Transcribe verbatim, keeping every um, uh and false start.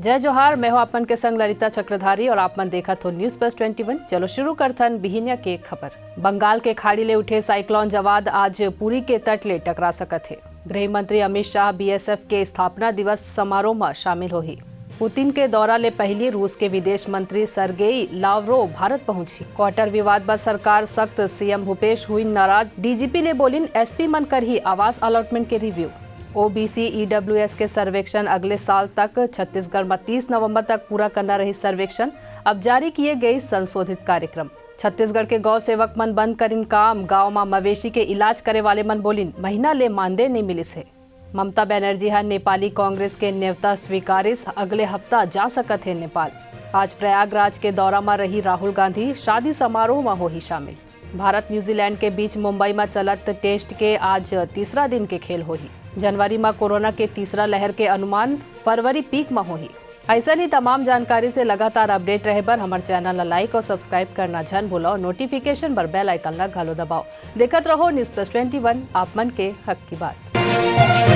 जय जोहार, मैं हूं आप मन के संग ललिता चक्रधारी और आप मन देखत हो News Plus Twenty One। चलो शुरू करथन बिहिनिया के खबर। बंगाल के खाड़ी ले उठे साइक्लोन जवाद आज पुरी के तट ले टकरा सकत हे। गृह मंत्री अमित शाह बीएसएफ के स्थापना दिवस समारोह म शामिल होही। पुतिन के दौरा ले पहिली रूस के विदेश मंत्री सर्गेई लावरोव भारत पहुंची। क्वार्टर विवाद बर सरकार सख्त, सीएम भूपेश हुइन नाराज, डीजीपी ले बोलिन एसपी मन करही आवास अलॉटमेंट के रिव्यू। ओबीसी ईडब्ल्यूएस के सर्वेक्षण अगले साल तक, छत्तीसगढ़ म तीस नवंबर तक पूरा करना रही सर्वेक्षण, अब जारी किए गई संशोधित कार्यक्रम। छत्तीसगढ़ के गौ सेवक मन बंद करिन काम, गांव म मवेशी के इलाज करे वाले मन बोलिन महीना ले मानदेय नइ मिलिस हे। ममता बनर्जी ह नेपाली कांग्रेस के नेवता स्वीकारिस, अगले हफ्ता जा सकत हे नेपाल। आज प्रयागराज के दौरा म रही राहुल गांधी, शादी समारोह म होही शामिल। भारत न्यूजीलैंड के बीच मुंबई म चलत टेस्ट के आज तीसरा दिन के खेल होही। जनवरी म कोरोना के तीसरा लहर के अनुमान, फरवरी पीक म होही। अइसन ही तमाम जानकारी से लगातार अपडेट रहे बर हमर चैनल ला लाइक और सब्सक्राइब करना झन भूलव, नोटिफिकेशन बर बेल आइकन ला घलो दबाव। देखत रहो News Plus Twenty One, आप मन के हक की बात।